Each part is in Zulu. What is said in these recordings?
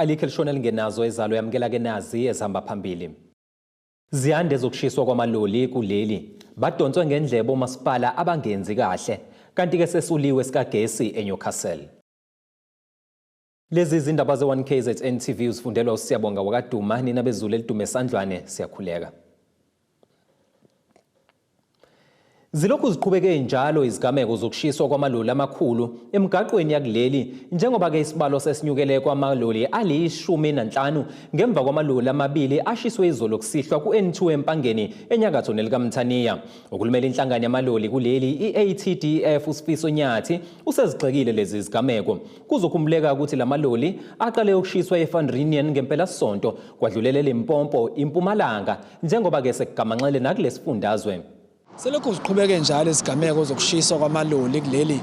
Alikho elishona lingenazo ezalo yamukela ke nazi ezihamba phambili. Ziyande zokushiswa kwamaloli kuleli. Badonswe ngendlebe omasipala abangenzi kahle. Kanti-ke sesuliwe sikagesi eNewcastle. Lezi zindaba ze-1KZN TV uzifundelwa uSiyabonga wakaDuma, nina bezulu elidume esandlwane, siyakhuleka. Zilokhu ziqhubeke njalo izigameko zokushiswa kwamaloli amakhulu emigaqweni yakuleli njengoba-ke isibalo sesinyukele kwamaloli ali-15 ngemva kwamaloli amabili ashiswe izolo kusihlwa ku-N2 eMpangeni enyakatho nelikaMthaniya. Okhulumela inhlangano yamaloli kuleli i-ATDF uSifiso Nyathi usezigxekile lezi zigameko. Kuzokhumbuleka ukuthi la maloli aqale ukushiswa eVan Reenen ngempelasonto kwadlulela eLimpopo, iMpumalanga njengoba-ke sekugamanxele nakulesifundazwe. Selokhu ziqhubeke njalo izigameko zokushiswa kwamaloli kuleli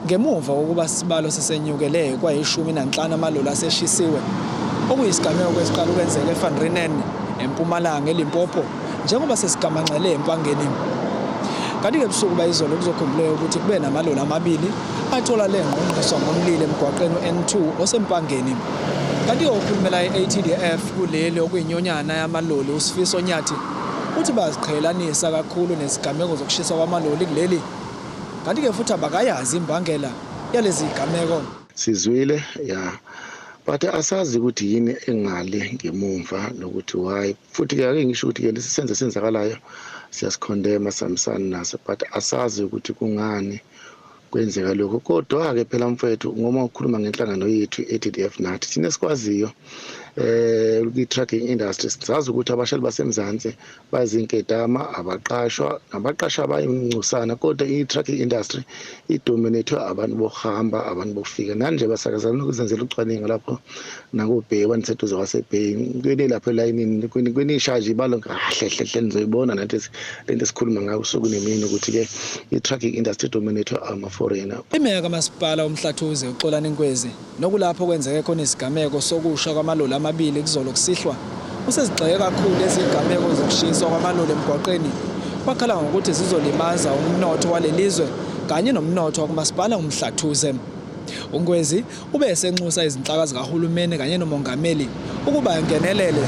ngemuva kokuba isibalo sesenyukele kwayishumi nanhlanu amaloli aseshisiwe, okuyisigameko esiqala ukwenzeka eVan Reenen, eMpumalanga, eLimpopo, njengoba sesigamanxele eMpangeni. Kanti-ke ebusuku bayizolo kuzokhumbuleka ukuthi kube namaloli amabili athola le ngqongqiswa ngomlilo emgwaqeni u-N2 oseMpangeni. Kanti-ke okhulumela i-ATDF kuleli okuyinyonyana yamaloli uSifiso Nyathi uthi baziqhelanisa kakhulu nezigameko zokushiswa kwamaloli kuleli. Kanti-ke futhi abakayazi imbangela yalezi zigameko. Sizwile ya, but asazi ukuthi yini engale ngemumva nokuthi why. Futhi-ke ake ngisho ukuthi-ke lesi senzo esenzakalayo siyasikhondema, sihambisani naso, but asazi ukuthi kungani kwenzeka lokho. Kodwa-ke phela mfethu, ngoba ukhuluma ngenhlangano yethu i-ATDF, nathi thina esikwaziyo kwi-trucking industry sazi ukuthi abashayeli baseMzansi bazinkedama, abaqashwa nabaqashwa bayincusana, kodwa i-trucking industry idominate abantu bokuhamba, abantu bokufika. Nani nje basakazana ukuzenzela ucwaningo lapho nakuBay, waniseduze kwaseBay kweni lapho elayinini kwenisha nje ibalo kahle hle hle, nizoyibona nathi lento esikhuluma ngayo usuku nemini ukuthi-ke i-trucking industry dominate ama-foreigner. Imeya kamasipala uMhlathuze uXolani Nkwezi, nokulapho kwenzeke khona isigameko sokusha kwamaloli amabili kuzolo kusihlwa, usezigxeke kakhulu izigameko zokushiswa kwamaloli emgwaqeni, wakhala ngokuthi zizolimaza umnotho walelizwe kanye nomnotho wakumasipala uMhlathuze. UNkwezi ube esenxusa izinhlaka zikahulumeni kanye nomongameli ukuba angenelele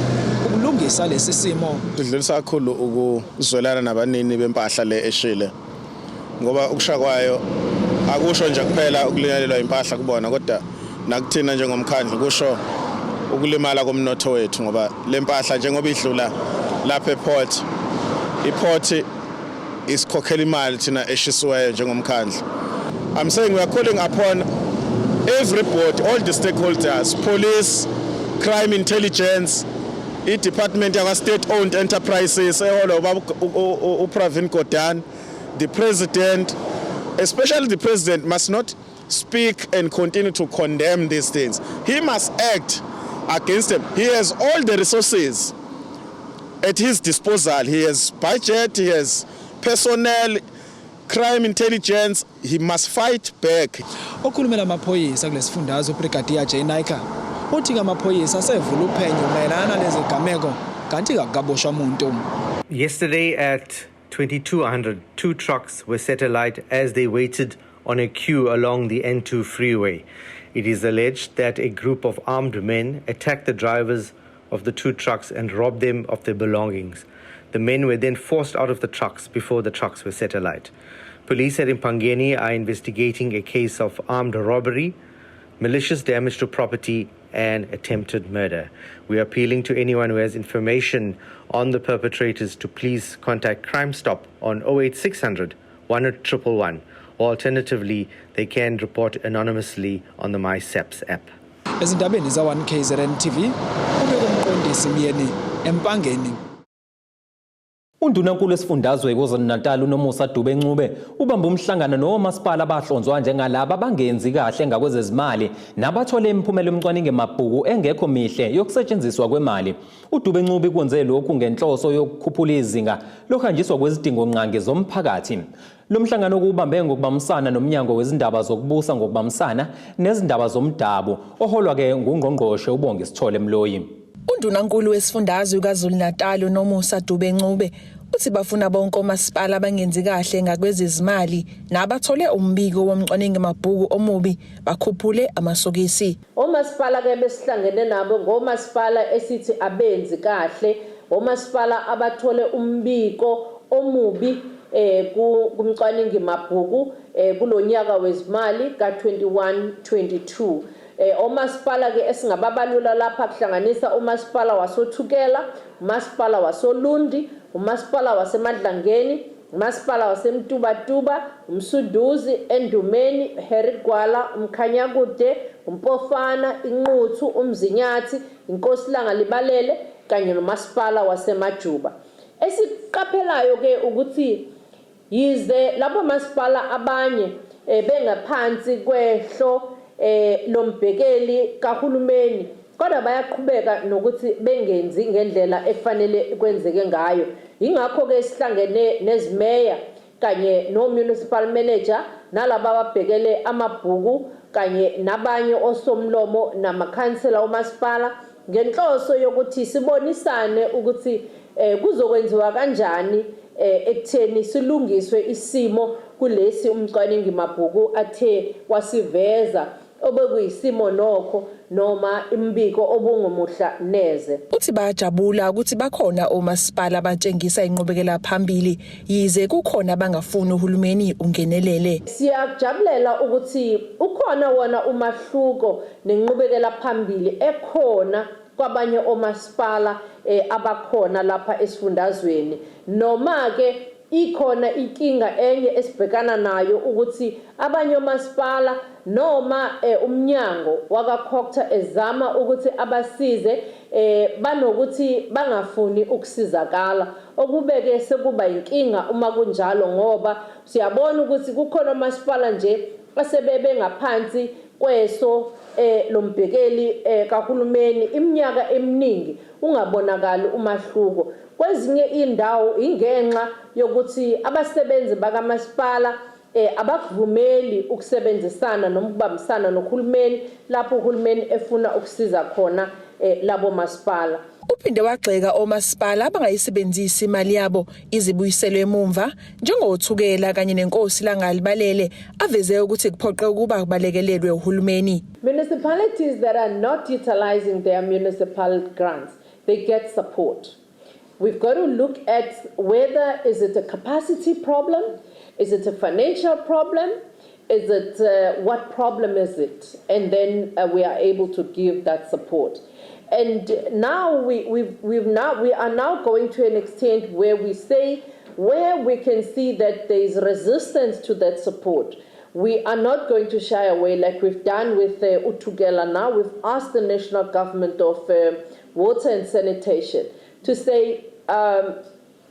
ukulungisa lesi simo. Sidlulisa kakhulu ukuzwelana nabanini bempahla le eshile, ngoba ukusha kwayo akusho nje kuphela ukulinyalelwa impahla kubona, kodwa nakuthina njengomkhandlu kusho ukulimala komnotho wethu, ngoba le mpahla njengoba idlula lapha eport, iport isikhokhela imali thina eshisiweyo njengomkhandlu. I'm saying we are calling upon everybody, all the stakeholders, police, crime intelligence, i-department yakwa-state owned enterprises eholwa ubaba uPravin Gordhan, the president, especially the president must not speak and continue to condemn these things. He must act against them. He has all the resources at his disposal. He has budget, he has personnel, crime intelligence. He must fight back. Okhulumela amaphoyisa kulesifundazwe uBrigadier Jay Naicker uthi amaphoyisa asevula uphenyo mayelana nalezi zigameko, kanti akukaboshwa muntu. Yesterday at 2200, two trucks were set alight as they waited on a queue along the N2 freeway. It is alleged that a group of armed men attacked the drivers of the two trucks and robbed them of their belongings. The men were then forced out of the trucks before the trucks were set alight. Police at Empangeni are investigating a case of armed robbery, malicious damage to property, and attempted murder. We are appealing to anyone who has information on the perpetrators to please contact Crime Stop on 08600 1111, or alternatively, they can report anonymously on the MySAPS app. Ezindabeni za-1 KZN TV, ubeke uMqondisi Myeni eMpangeni. Undunankulu esifundazwe KwaZulu-Natal uNomusa Dube Ncube ubambe umhlangano nomasipala abahlonzwa njengalaba abangenzi kahle ngakwezezimali nabathole imiphumela yomcwaningo mabhuku engekho mihle yokusetshenziswa kwemali. UDube Ncube kwenze lokhu ngenhloso yokukhuphula izinga lokuhanjiswa kwezidingongqangi zomphakathi. Lo mhlangano kuwubambe ngokubambisana nomnyango wezindaba zokubusa ngokubambisana nezindaba zomdabu oholwa-ke ngungqongqoshe uBongi Sithole Mloyi. Undunankulu wesifundazwe KwaZulu-Natal uNomusa Dube Ncube Uthi bafuna bonke omasipala abangenzi kahle ngakwezezimali nabathole umbiko womcwaningi mabhuku omubi bakhuphule amasokisi. Omasipala ke besihlangene nabo ngomasipala esithi abenzi kahle, omasipala abathole umbiko omubi kumcwaningi mabhuku kulonyaka wezimali ka-21-22. Omasipala ke esingababalula lapha kuhlanganisa umasipala wasoThukela, umasipala wasoLundi, umasipala waseMadlangeni, umasipala waseMtubatuba, uMsunduzi, Endumeni, Harry Gwala, uMkhanyakude, uMpofana, iNquthu, uMzinyathi, Inkosi Langalibalele kanye nomasipala waseMajuba. Esiqaphelayo ke ukuthi yize labo masipala abanye bengaphansi kwehlo lombhekeli kahulumeni, kodwa bayaqhubeka nokuthi bengenzi ngendlela efanele kwenzeke ngayo. Ingakho ke sihlangene nezimeya kanye no municipal manager nalaba ababhekele amabhuku kanye nabanye osomlomo namakhansela omasipala ngenhloso yokuthi sibonisane ukuthi kuzokwenziwa kanjani ekutheni silungiswe isimo kulesi umcwaningi mabhuku athe wasiveza obekuyisimo nokho noma imbiko obungumuhla neze. Uthi bayajabula ukuthi bakhona omasipala abatshengisa inqubekela phambili yize kukhona abangafuni uhulumeni ungenelele. Siyakujabulela ukuthi ukhona wona umahluko nenqubekela phambili ekhona kwabanye omasipala abakhona lapha esifundazweni, noma ke ikhona inkinga enye esibhekana nayo ukuthi abanye omasipala noma umnyango wakaCogta ezama ukuthi abasize, banokuthi bangafuni ukusizakala, okubeke sekuba inkinga uma kunjalo, ngoba siyabona ukuthi kukhona omasipala nje asebebe ngaphansi kweso lombhekeli kahulumeni iminyaka eminingi ungabonakali umahluko. Kwezinye indawo ingenxa yokuthi abasebenzi bakamasipala abakuvumeli ukusebenzisana noma ukubambisana nohulumeni lapho uhulumeni efuna ukusiza khona labo masipala. Uphinde wagxeka omasipala abangayisebenzisi imali yabo izibuyiselwe emumva njengoThukela kanye neNkosi Langalibalele, aveze ukuthi kuphoqe ukuba kubalekelelwe uhulumeni. Municipalities that are not utilizing their municipal grants, they get support. We've got to look at whether is it a capacity problem, is it a financial problem, is it what problem is it? And then we are able to give that support. And now we are now going to an extent where we say where we can see that there is resistance to that support, we are not going to shy away like we've done with uThukela now. We've asked the national government of water and sanitation to say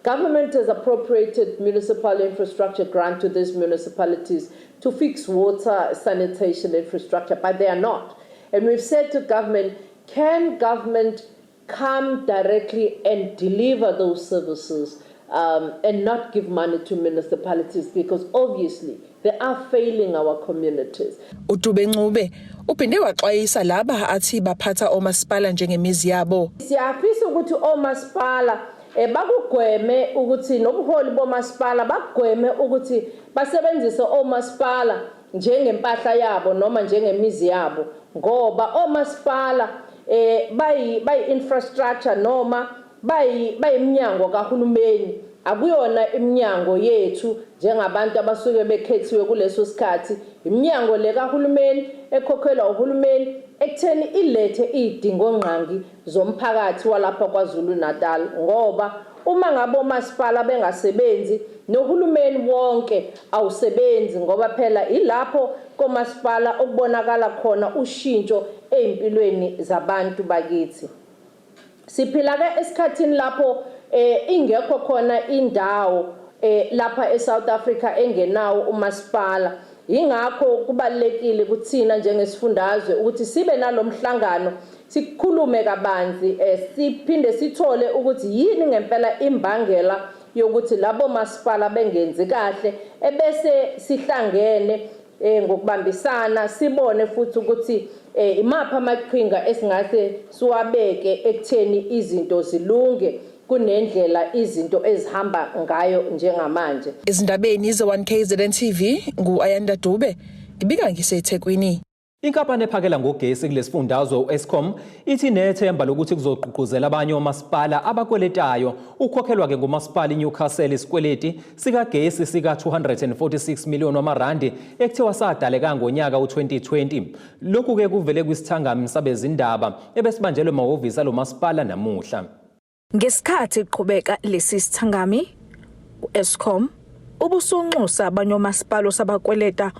government has appropriated municipal infrastructure grant to these municipalities to fix water sanitation infrastructure, but they are not. And we've said to government, can government come directly and deliver those services and not give money to municipalities, because obviously they are failing our communities. uDube Ncube uphinde waxwayisa laba athi baphatha omasipala njengemizi yabo. Siyafisa ukuthi omasipala bakugweme ukuthi nobuholi bomasipala bakugweme ukuthi basebenzise omasipala njengempahla yabo noma njengemizi yabo, ngoba omasipala bayi infrastructure noma bayiminyango kahulumeni, akuyona iminyango yethu njengabantu abasuke bekhethiwe kuleso sikhathi. Iminyango le kahulumeni ekhokhelwa uhulumeni ekutheni ilethe izidingongqangi zomphakathi walapha KwaZulu Natal, ngoba uma ngabe omasipala bengasebenzi nohulumeni wonke awusebenzi, ngoba phela ilapho komasipala okubonakala khona ushintsho ezimpilweni zabantu bakithi. Siphila ke esikhathini lapho ingekho khona indawo lapha eSouth Africa engenawo umasipala. Ingakho kubalekile kuthina njengesifundazwe ukuthi sibe nalomhlangano, sikhulume kabanzi, siphinde sithole ukuthi yini ngempela imbangela yokuthi labo masipala bengenzi kahle, ebese sihlangene ngokubambisana sibone futhi ukuthi imaphi amaqhinga esingase siwabeke ekutheni izinto zilunge. Kunendlela izinto ezihamba ngayo njengamanje. Ezindabeni ze-1KZN TV ngu-Ayanda Dube, ngibika ngiseThekwini. Inkampani ephakela ngogesi kulesifundazwe u-Eskom ithi inethemba lokuthi kuzogqugquzela abanye omasipala abakweletayo ukukhokhelwa-ke ngumasipala iNewcastle isikweleti sikagesi sika-246 million wamarandi ekuthiwa sadaleka ngonyaka u-2020. Lokhu-ke kuvele kwisithangami sabezindaba ebesibanjelwe emahhovisi alo masipala namuhla. Ngesikhathi kuqhubeka lesi sithangami, u-Eskom ubusunxusa abanye omasipala osabakweleta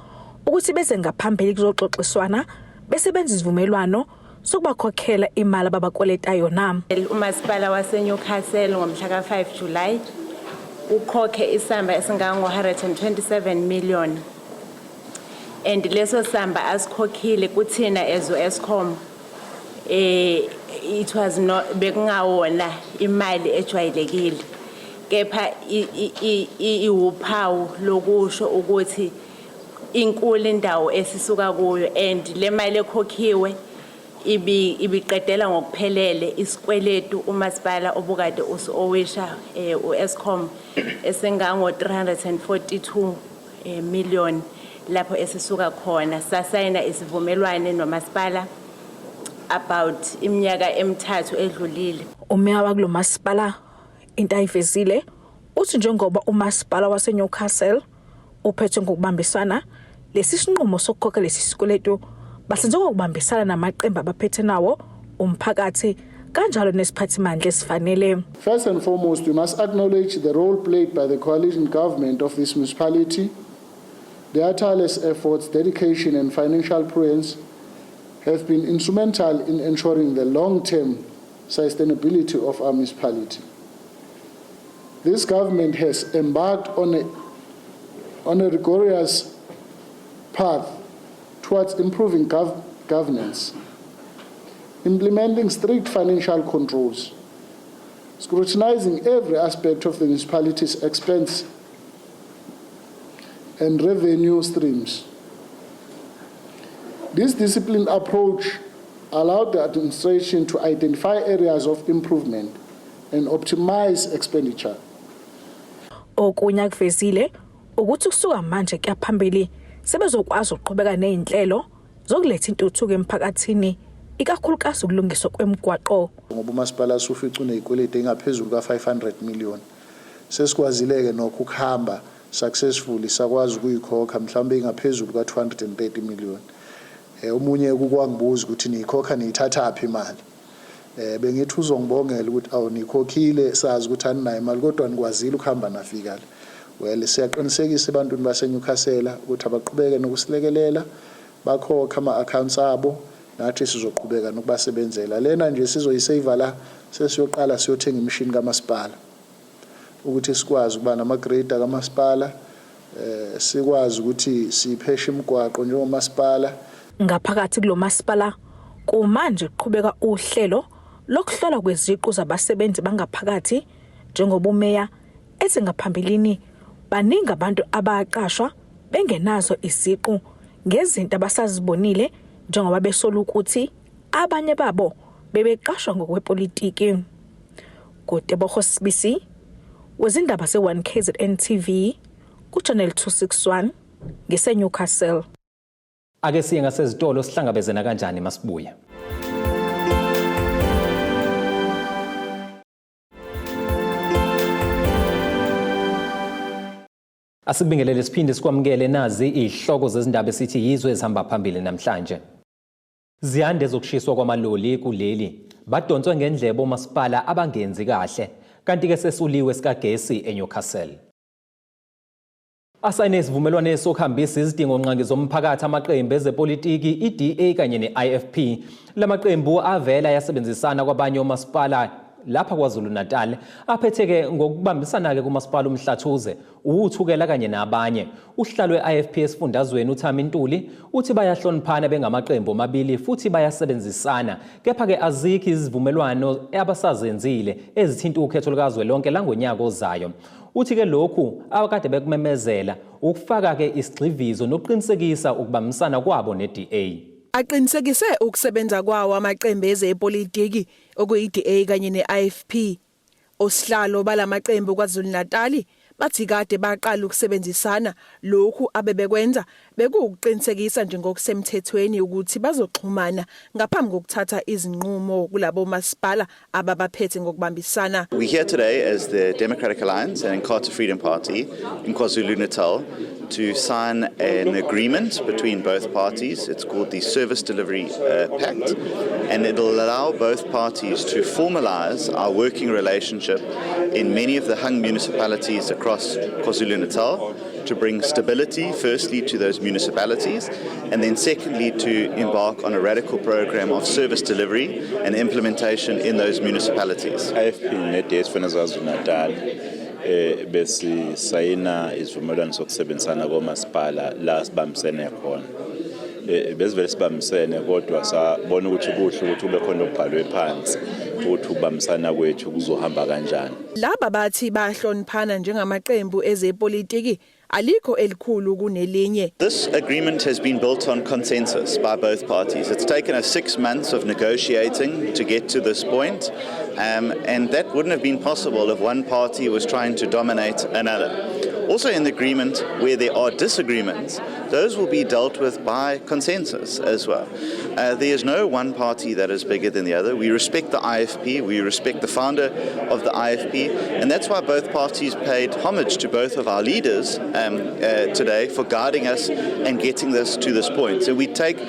ukuthi beze ngaphambili kuzoxoxiswana bese benza isivumelwano sokubakhokhela imali ababakweleta yona. Umasipala waseNewcastle ngomhla ka-5 July ukhokhe isamba esingango-127 million and leso samba asikhokhile kuthina as u-Eskom it was not bekungawona imali ejwayelekile kepha iwuphawu lokusho ukuthi inkulu indawo esisuka kuyo and le mali ekhokhiwe ibiqedela ngokuphelele isikweletu umasipala obukade usi-owisha u-Eskom esingango 342 million lapho esisuka khona. Sasayina isivumelwane nomasipala about iminyaka emithathu edlulile. Umeya wakulo masipala into ayivezile uthi njengoba umasipala waseNewcastle uphethwe ngokubambisana lesi sinqumo sokukhokha lesi sikweletu basenze ngokubambisana namaqembu abaphethe nawo umphakathi kanjalo nesiphathimandla esifanele. First and foremost, we must acknowledge the role played by the coalition government of this municipality. Their tireless efforts, dedication and financial prudence have been instrumental in ensuring the long-term sustainability of our municipality. This government has embarked on a rigorous path towards improving governance, implementing strict financial controls, scrutinizing every aspect of the municipality's expense and revenue streams. This disciplined approach allowed the administration to identify areas of improvement and optimize expenditure. Okunye akuvezile ukuthi kusuka manje kuya phambili sebezokwazi ukuqhubeka nezinhlelo zokuletha intuthuko emphakathini, ikakhulukazi ukulungiswa kwemigwaqo. Ngoba umasipala usufica unezikweletu engaphezulu ka-500 million, sesikwazile-ke nokho ukuhamba successfully sakwazi ukuyikhokha mhlawumbe ingaphezulu ka-230 million. Omunye kukwangibuza ukuthi niyikhokha niyithathaphi imali. Bengithi uzongibongela ukuthi awu nikhokhile sazi ukuthi aninayo imali kodwa nikwazile ukuhamba nafika la. Well, siyaqinisekisa ebantwini baseNewcastle ukuthi abaqhubeke nokusilekelela bakhokhe ama-accounts abo, nathi sizoqhubeka nokubasebenzela. Lena nje sizoyisave la sesiyoqala siyothenga imishini kamasipala ukuthi sikwazi ukuba nama-grader kamasipala, sikwazi ukuthi sipheshe imigwaqo njengomasipala. Ngaphakathi kulomasipala kumanje kuqhubeka uhlelo lokuhlolwa kweziqu zabasebenzi bangaphakathi njengoba umeya ethi ngaphambilini baningi abantu abaqashwa bengenazo iziqu ngezinto abasazibonile njengoba besola ukuthi abanye babo bebeqashwa ngokwepolitiki. Kutebogo Sibisi wezindaba ze-1 KZN TV ku-Channel 261 ngiseNewcastle. Ake siye ngasezitolo sihlangabezena kanjani masibuya. Asikubingelele siphinde sikwamukele nazi izihloko zezindaba esithi yizwe ezihamba phambili namhlanje. Ziyande zokushiswa kwamaloli kuleli. Badonswe ngendlebe omasipala abangenzi kahle. Kanti-ke sesuliwe sikagesi eNewcastle. Asayine isivumelwano sokuhambisa izidingo-ngqangi zomphakathi amaqembu ezepolitiki i-DA kanye ne-IFP. Lamaqembu avela yasebenzisana kwabanye omasipala lapha KwaZulu-Natal aphetheke ngokubambisana-ke kumasipala uMhlathuze, uThukela kanye nabanye. Usihlalo we-IFP esifundazweni uThami Ntuli uthi bayahloniphana bengamaqembu omabili futhi bayasebenzisana. Kepha-ke azikho izivumelwano abasazenzile ezithinta ukhetho lukazwelonke langonyaka ozayo. Uthi-ke lokhu abakade bekumemezela ukufaka-ke isigxivizo nokuqinisekisa ukubambisana kwabo ne-DA. Aqinisekise ukusebenza kwawo amaqembu ezepolitiki okuyi-DA kanye ne-IFP. Osihlalo balamaqembu KwaZulu-Natal bathi kade baqala ukusebenzisana lokhu abebekwenza bekuwukuqinisekisa nje ngokusemthethweni ukuthi bazoxhumana ngaphambi kokuthatha izinqumo kulabo masipala ababaphethe ngokubambisana. We're here today as the Democratic Alliance and Inkatha Freedom Party in KwaZulu-Natal to sign an agreement between both parties. It's called the Service Delivery Pact, and it'll allow both parties to formalize our working relationship in many of the hung municipalities across KwaZulu-Natal to bring stability, firstly, to those municipalities, and then secondly, to embark on a radical program of service delivery and implementation in those municipalities. IFP ne-DA sifuna KwaZulu-Natal besisayina isivumelwano sokusebenzisana komasipala la sibambisene khona. Besivele sibambisene, kodwa sabona ukuthi kuhle ukuthi kube khona okubhalwe phansi ukuthi ukubambisana kwethu kuzohamba kanjani. Laba bathi bahloniphana njengamaqembu ezepolitiki, alikho elikhulu kunelinye. This agreement has been built on consensus by both parties. It's taken us 6 months of negotiating to get to this point, and that wouldn't have been possible if one party was trying to dominate another. Also, in the agreement, where there are disagreements, those will be dealt with by consensus as well. There is no one party that is bigger than the other. We respect the IFP, we respect the founder of the IFP, and that's why both parties paid homage to both of our leaders today for guiding us and getting this to this point. So we take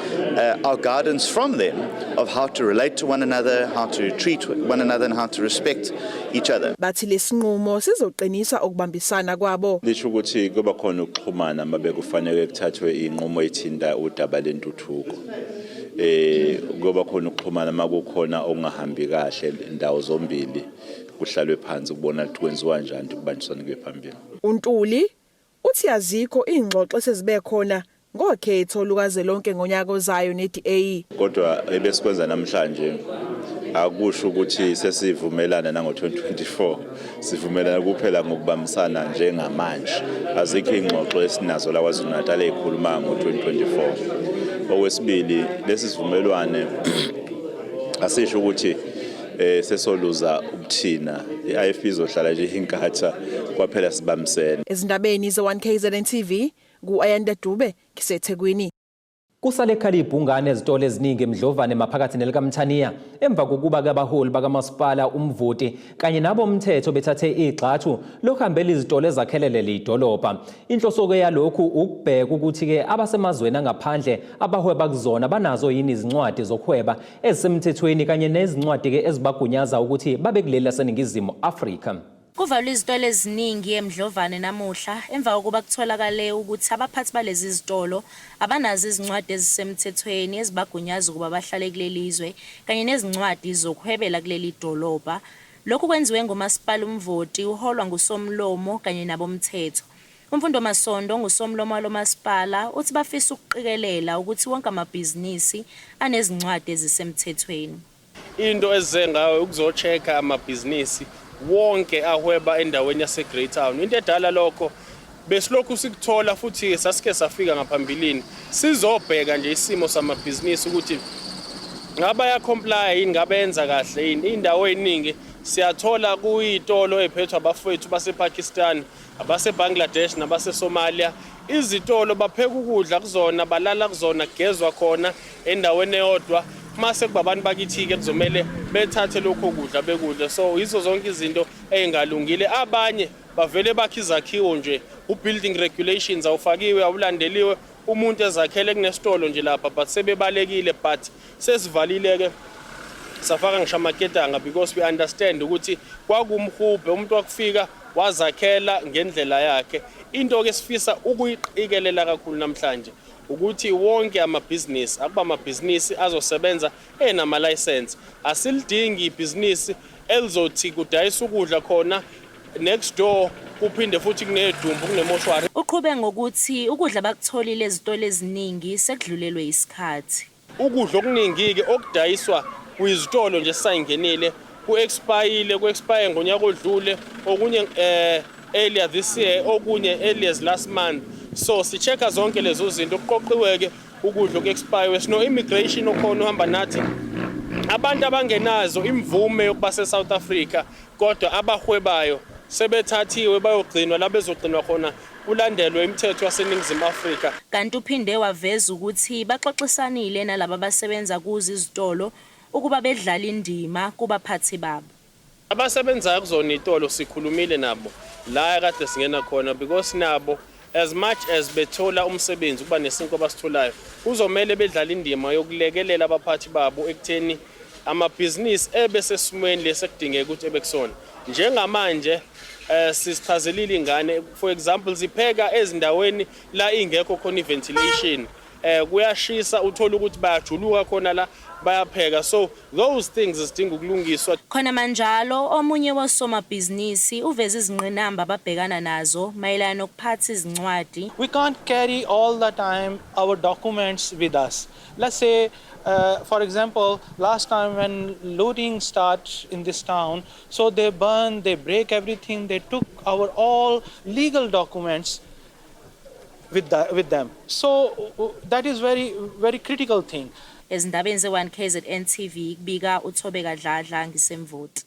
our guidance from them of how to relate to one another, how to treat one another, and how to respect each other. Bathi lesinqumo sizoqinisa ukubambisana kwabo. Lisho ukuthi kuba khona ukuxhumana mabe kufanele kuthathwe inqumo ethinta udaba lentuthuko. Kuba khona ukuxhumana makukhona okungahambi kahle indawo zombili, kuhlalwe phansi kubona ukuthi kwenziwa kanjani kubanjiswane kuye phambili. UNtuli uthi azikho ingxoxo esezibe khona ngokhetho lukazwelonke ngonyaka ozayo neDA. Kodwa ebesikwenza namhlanje akusho ukuthi sesivumelana nango-2024. Sivumelana kuphela ngokubambisana njengamanje. Azikho ingxoxo esinazo la KwaZulu Natal ezikhuluma ngo-2024. Okwesibili, lesi sivumelwane asisho ukuthi sesoluza ubuthina. I-IFP izohlala nje inkatha kwaphela, sibambisene. Ezindabeni ze-1 KZN TV, ku-Ayanda Dube, ngiseThekwini. Kusale khala ibhungane ezitolo eziningi eMdlovane maphakathi nelikaMthaniya emva kokuba kabaholi bakamasipala uMvoti kanye nabomthetho bethathe igxathu lokuhambela izitolo ezakhelele lidolobha. Inhloso-ke yalokhu ukubheka ukuthi-ke abasemazweni angaphandle abahweba kuzona banazo yini izincwadi zokuhweba ezisemthethweni kanye nezincwadi-ke ezibagunyaza ukuthi babe kuleli laseNingizimu Afrika. Kuvalwe izitolo eziningi eMdlovane namuhla emva kokuba kutholakale ukuthi abaphathi balezi zitolo abanazo izincwadi ezisemthethweni ezibagunyaza ukuba bahlale kuleli zwe kanye nezincwadi zokuhwebela kuleli dolobha. Lokhu kwenziwe ngumasipala uMvoti uholwa ngusomlomo kanye nabomthetho. UMfundo Masondo ngusomlomo walomasipala uthi bafisa ukuqikelela ukuthi wonke amabhizinisi anezincwadi ezisemthethweni. Into esize ngayo ukuzo-check-a amabhizinisi wonke ahweba endaweni yase-Greytown. Into edala lokho besilokhu sikuthola futhi sasike safika ngaphambilini sizobheka nje isimo samabhizinisi ukuthi ngabe aya-comply yini, ngabe yenza kahle yini. Iy'ndawo ey'ningi siyathola kuyitolo ey'phethwe abafowethu basePakistan, abase-Bangladesh nabaseSomalia. Izitolo bapheka ukudla kuzona, balala kuzona, kugezwa khona endaweni eyodwa. Mase kuba abantu bakithi-ke kuzomele bethathe lokho kudla bekudla. So yizo zonke izinto ey'ngalungile. Abanye bavele bakhe izakhiwo nje, u-building regulations awufakiwe, awulandeliwe. Umuntu ezakhele kunesitolo nje lapha, but sebebalekile. But sesivalile-ke, safaka ngisho amaketanga because we understand ukuthi kwakumhubhe umuntu wakufika wazakhela ngendlela yakhe. Into-ke sifisa ukuyiqikelela kakhulu namhlanje ukuthi wonke amabhizinisi akuba amabhizinisi azosebenza enamalayisensi. Asilidingi ibhizinisi elizothi kudayisa ukudla khona next door kuphinde futhi kunedumbu, kunemoshwari. Uqhube ngokuthi ukudla bakutholile ezitolo eziningi sekudlulelwe isikhathi. Ukudla okuningi-ke okudayiswa kwizitolo nje sisayingenile ku-expire, ku-expire ngonyaka odlule, okunye earlier this year, okunye earlier as last month. So si-check-a zonke lezo zinto. Kuqoqiwe-ke ukudla oku-expire. Sino-immigration okhona uhamba nathi, abantu abangenazo imvume yokuba se-South Africa. Kodwa abahwebayo sebethathiwe bayogcinwa la bezogcinwa khona kulandelwe imithetho yaseNingizimu Afrika. Kanti uphinde waveza ukuthi baxoxisanile nalaba abasebenza kuzo izitolo ukuba bedlale indima kubaphathi babo. Abasebenzayo kuzona itolo sikhulumile nabo la kade singena khona, because nabo as much as bethola umsebenzi ukuba nesinkwa abasitholayo, kuzomele bedlale indima yokulekelela abaphathi babo ekutheni amabhizinisi ebe sesimweni lesi ekudingeka ukuthi ebe kusona njengamanje. Sizichazelile ingane, for example, zipheka ezindaweni la ingekho khona i-ventilation, kuyashisa, uthola ukuthi bayajuluka khona la bayapheka, so those things zidinga ukulungiswa. Khona manjalo, omunye wosomabhizinisi uveze izingqinamba ababhekana nazo mayelana nokuphatha izincwadi. We can't carry all the time our documents with us. Let's say, for example, last time when looting starts in this town, so they burn, they break everything, they took our all legal documents with them. So that is very, very critical thing. Ezindabeni ze-1 KZN TV, kubika uThobeka Dladla ngiseMvoti.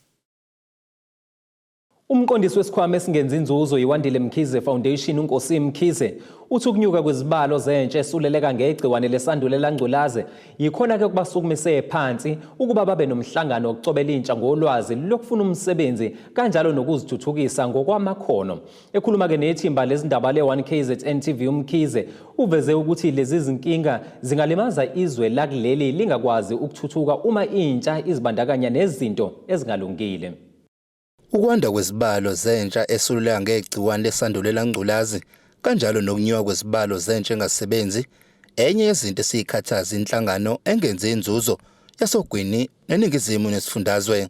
Umqondisi wesikhwama esingenzi inzuzo iWandile Mkhize Foundation, uNkosi Mkhize, uthi ukunyuka kwezibalo zentsha esuleleka ngegciwane lesandulela ngculaze yikhona-ke kubasukumise phansi ukuba babe nomhlangano wokucobela intsha ngolwazi lokufuna umsebenzi kanjalo nokuzithuthukisa ngokwamakhono. Ekhuluma-ke nethimba lezindaba le-1 KZN TV, uMkhize uveze ukuthi lezi zinkinga zingalimaza izwe lakuleli lingakwazi ukuthuthuka uma intsha izibandakanya nezinto ezingalungile. Ukwanda kwezibalo zentsha esuleleka ngegciwane lesandulela ngculazi kanjalo nokunyuka kwezibalo zentsha engasebenzi enye yezinto esiyikhathaza inhlangano engenzi inzuzo yasogwini neningizimu nesifundazwe.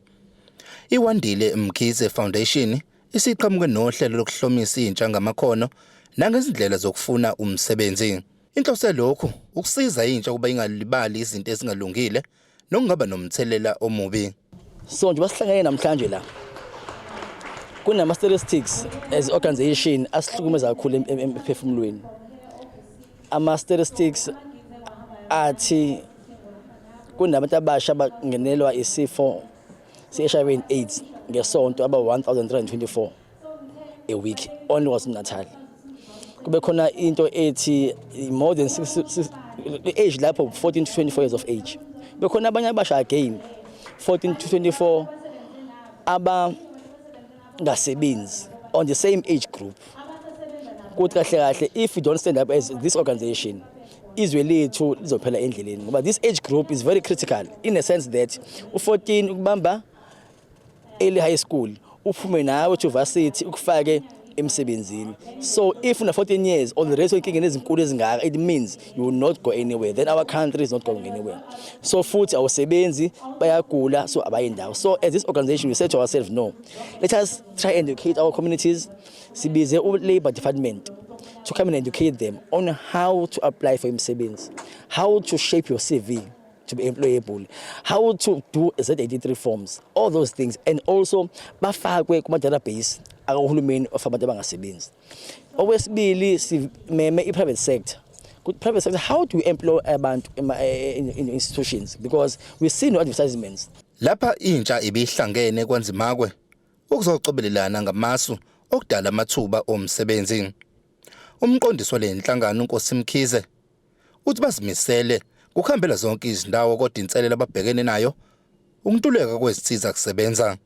IWandile Mkhize Foundation isiqhamuke nohlelo lokuhlomisa intsha ngamakhono nangezindlela zokufuna umsebenzi. Inhloso yalokhu ukusiza intsha ukuba ingalibali izinto ezingalungile nokungaba nomthelela omubi. So nje basihlangene namhlanje la, kunama statistics as organization asihlukumeza kakhulu emphefumulweni. Ama statistics athi kunabantu abasha abangenelwa isifo se-HIV and AIDS ngesonto aba 1324 a week only KwaZulu-Natal. Kube khona into ethi more than six, age lapho 14 to 24 years of age, bekhona abanye abasha again 14 to 24 abangasebenzi on the same age group. Kuthi kahle kahle, if you don't stand up as this organization, izwe lethu lizophela endleleni, ngoba this age group is very critical in a sense that u14 ukubamba early high school, uphume nawe to varsity, ukufake emsebenzini. So if una 14 years already inkingeni ezinkulu ezingaka, it means you will not go anywhere, then our country is not going anywhere. So futhi awusebenzi, bayagula, so abayindawo. So as this organization we say to ourselves, no, let us try and educate our communities. Sibize u-labor department to come and educate them on how to apply for imisebenzi, how to shape your CV to be employable, how to do Z83 forms, all those things, and also bafakwe kuma-database akahulumeni of abantu abangasebenzi. Okwesibili, simeme i-private sector. Private sector, how do we employ abantu in institutions, because we see no advertisements. Lapha intsha ibihlangene kwaNzimakwe ukuzocobelelana ngamasu okudala amathuba omsebenzi. Umqondisi wale nhlangano, uNkosi Mkhize, uthi bazimisele kuhambela zonke izindawo, kodwa inselelo ababhekene nayo ukuntuleka kwezinsiza kusebenza.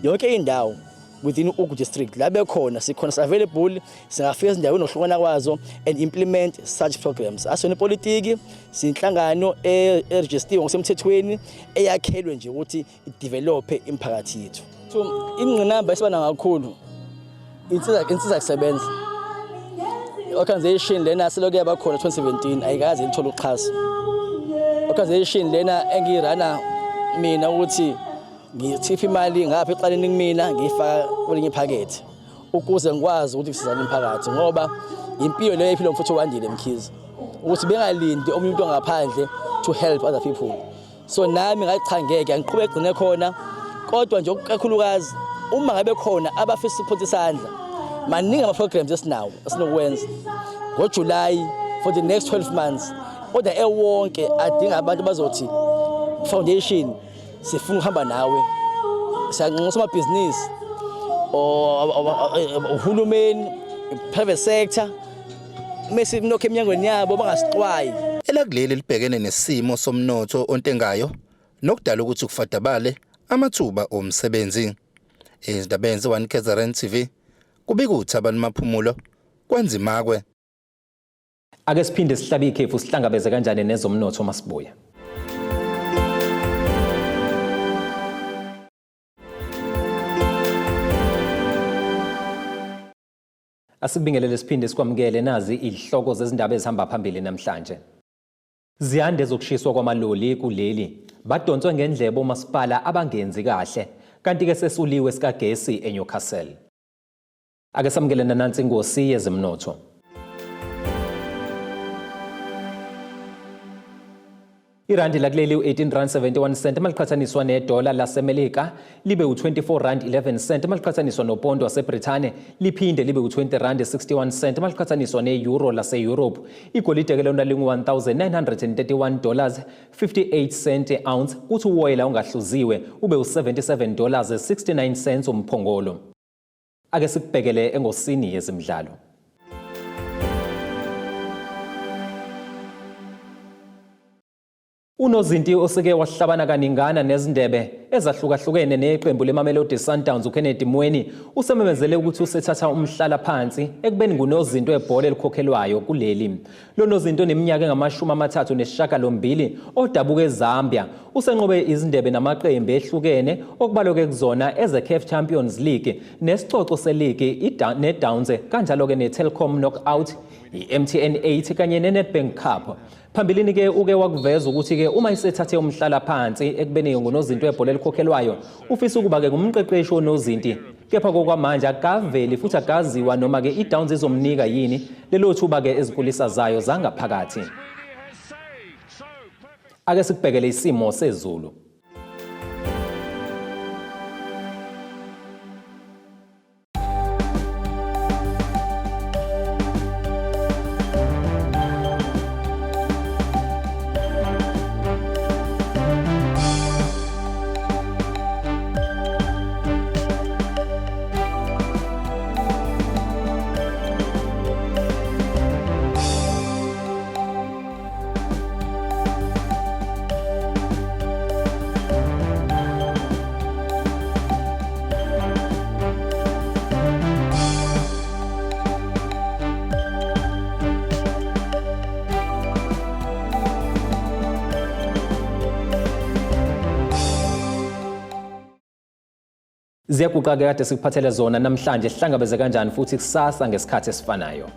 Yonke indawo within Ugu district la bekhona, sikhona, available, singafika ezindaweni ngokuhlukana kwazo and implement such programs. Asona ipolitiki, sinhlangano eregistiwe ngokusemthethweni, eyakhelwe nje ukuthi idevelope imiphakathi yethu. So ingqinamba esibana kakhulu insiza kusebenza. Organization lena selokhu yaba khona 2017 ayikaze ithole uxhaso. Organization lena engiyirana mina ukuthi ngithipha imali ngapha eqaleni kumina, ngiyifaka kwelinye iphakethe ukuze ngikwazi ukuthi kusizane umphakathi, ngoba impilo leyo ephilwa mfuthu Wandile Mkhize, ukuthi bengalindi omunye umuntu ongaphandle to help other people. So nami ngathi cha, ngeke angiqhubeke, gcine khona. Kodwa nje kakhulukazi uma ngabe khona abafisa ukuphonsa isandla, maningi ama-programs esinawo esinokwenza ngoJuly for the next 12 months, kodwa ewonke adinga abantu bazothi, foundation, sifuna ukuhamba nawe. Siyanxusa amabhizinisi, uhulumeni, private sector, mese nokho eminyangweni yabo bangasixwayi. Elakuleli libhekene nesimo somnotho ontengayo nokudala ukuthi kufadabale amathuba omsebenzi. Ezindabeni ze-1 KZN TV kubika uThabani Maphumulo kwaNzimakwe. Ake siphinde sihlabe ikhefu sihlangabeze kanjani nezomnotho masibuya. Asikubingelele siphinde sikwamukele nazi izihloko zezindaba ezihamba phambili namhlanje. Ziyande ezokushiswa kwamaloli kuleli. Badonswe ngendlebe omasipala abangenzi kahle. Kanti-ke sesuliwe sikagesi eNewcastle. Ake samukele nanansi ingosi yezemnotho. Irandi lakuleli u-18 rand 71 cent maliqhathaniswa nedola laseMelika libe u-24 rand 11 cent maliqhathaniswa nopondo waseBrithane liphinde libe u-20 rand 61 cent maliqhathaniswa ne-euro lase-Europe. Igolide ke lona lingu-1931 dollars 58 cent ounce kuthi uwoyela ongahluziwe ube u-77 dollars 69 cents umphongolo. Ake sikubhekele engosini yezemidlalo. Unozinti oseke wahlabana kaningana nezindebe ezahlukahlukene neqembu leMamelodi Sundowns uKennedy Mweni usememezele ukuthi usethatha umhlala phansi ekubeni ngunozinto webhola elikhokhelwayo kuleli. Lo nozinto oneminyaka engama-38 odabuka eZambia usenqobe izindebe namaqembu ehlukene okubalwe kuzona ezeCAF Champions League nesicoco seligi neDowns kanjalo-ke neTelkom Knockout, i-MTN 8 kanye neNedbank Cup. Phambilini ke uke wakuveza ukuthi ke uma isethathe umhlala phansi ekubeni ngunozinti webhola elikhokhelwayo ufisa ukuba ke ngumqeqeshi wonozinti kepha kokwamanje akaveli futhi akaziwa noma ke iDowns izomnika yini lelo thuba ke ezinkulisa zayo zangaphakathi. Ake sikubhekele isimo sezulu. Ziyaguqa-ke kade sikuphathele zona namhlanje, sihlangabeze kanjani futhi kusasa ngesikhathi esifanayo.